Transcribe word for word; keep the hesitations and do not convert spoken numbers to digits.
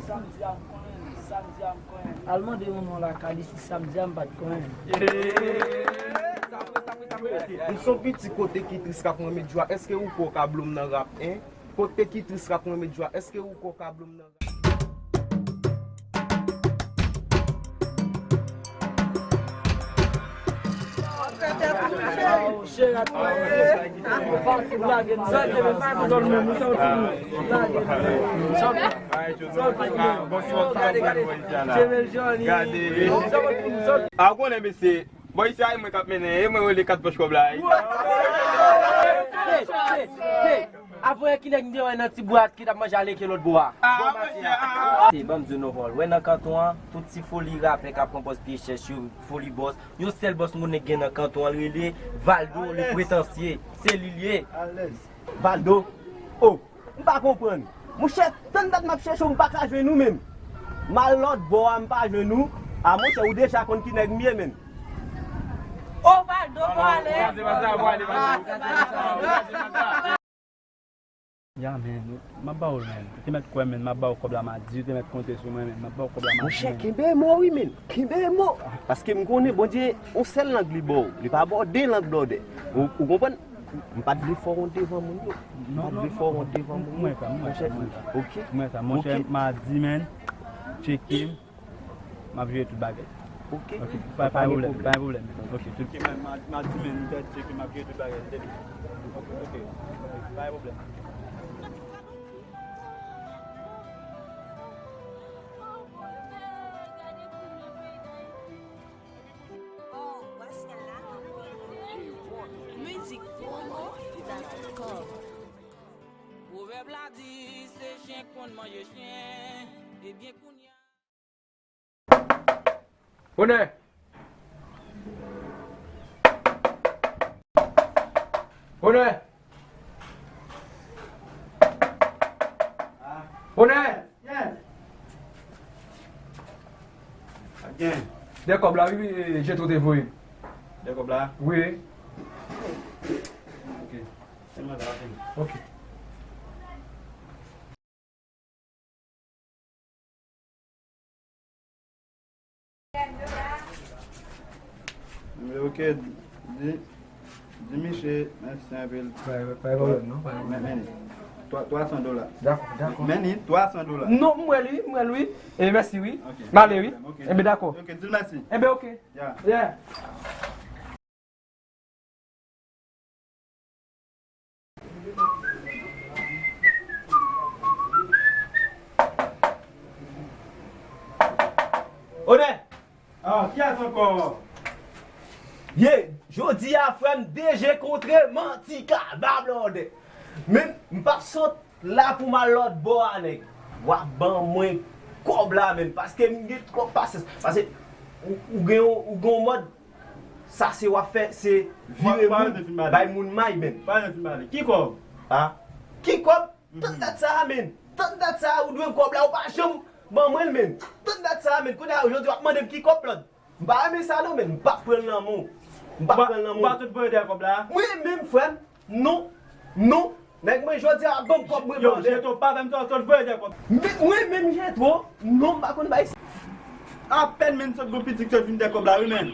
Samdi a m konnen, samdi a m konnen. Al mande yon non lakay li si samdi a m pa t konnen. M se yon piti kote ki tris k ap renmen jwa. Èske ou kwè w ka blo m nan rap, en? Kote ki tris k ap renmen jwa. Èske ou kwè w ka blo m nan rap? A konnen mesye, bò isi a e mwen k ap mennen, e mwen rele kat pòch kòb la. Avan yè ki nèg m te wè nan ti bwat ki t ap manje aleke lòt bò a. Bon maten an. Ban m di w non, Paul. Wè nan kanton an, tout ti foli rapè k ap pran pòz pye chèch yo, foli bòs. Yon sèl bòs moun nèg gen nan kanton an, l rele Valdo, le pretansye. Se li l ye. Valdo? O, m pa konprann. Monchè, tann dat m ap chèche w, m pa ka jwenn ou menm. M al lòt bò a, m pa jwenn ou. A monchè, ou deja konn ki nèg m ye, menn. O, Valdo, pale. Ya, men, m ap ba w l, men. Ou te mèt kwè, men, m ap ba w kòb la, m a di, ou te mèt konte sou mwen, men, m ap ba w kòb la, m a di, men. Monchè, kenbe mo, wi, men. Kenbe mo. Paske m konnen Bondye, yon sèl lang li ba w. Li pa ba w de lang blòdè. Ou, ou konprann? M pa t vle fè w wont devan moun yo. M pa t vle fè w wont devan moun yo. Monchè, ok. Mwen sa, monchè, m a di, men. Tcheke m. M ap jere tout bagay. Ok. Ok, pa, pa gen pwoblèm, pa gen pwoblèm. Ok, tout. Ok, m a, m a, m a di, men, nou tèt tcheke, m ap jere tout bagay, se li. Ok, ok, ok, pa gen pwoblèm. Mizik pwomo dot com. Pwovèb la di, se chen k konn manje chen. Ebyen, kounye a. Onè! Onè! Onè! Yes! Dè kòb la, wi, wi, Jetro te voye. Dè kòb la? Wi. Ok. Sèlman sa, la fini. Ok. Ok, di, di misye mèsi anpil. Pa, pa gen pwoblèm, non, pa gen pwoblèm. Men, men, twa, twa san dola. Dakò, dakò. Men ni twa san dola. Non, m wè l wi, m wè l wi. E mèsi wi. Ok. M ale wi. Ok. Enben, dakò. Ok, di l mèsi. Enben, ok. Ya. Ya. Onè! Ah, kiyès ankò? Ye, jodi a, frè m, D J kontre manti kaba blòdè. Men, m p ap sot la pou m al lòt bò a, nèg. W ap ban mwen kòb la, menm, paske m gen twòp pasyans. Paske ou, ou gen, ou gen yon mòd, sa se w ap fè, se vire moun, bay moun may, menm. Pa yon ti pale. Ki kòb? A? Ki kòb? Tann dat sa a, menm. Tann dat sa a, ou dwe m kòb la, ou pa janm ban mwen l, menm. Tann dat sa a, menm. Kounye a, jodi w ap mande m ki kòb, blòd. M pa renmen sa non, men m p ap pran l nan men w. M p ap pran l nan men w. Ou pa sot voye dèyè kòb la? Mwen menm, frè m, non, non. Nèg mwen jodi a ap ban m kòb mwen. Yo, Jetro, pa fè m sa, w sot voye dèyè kòb. Mwen menm, Jetro, non, m pa konn bay sa. Apèn men sot gon pitit sot vin dèyè kòb la, wi, men.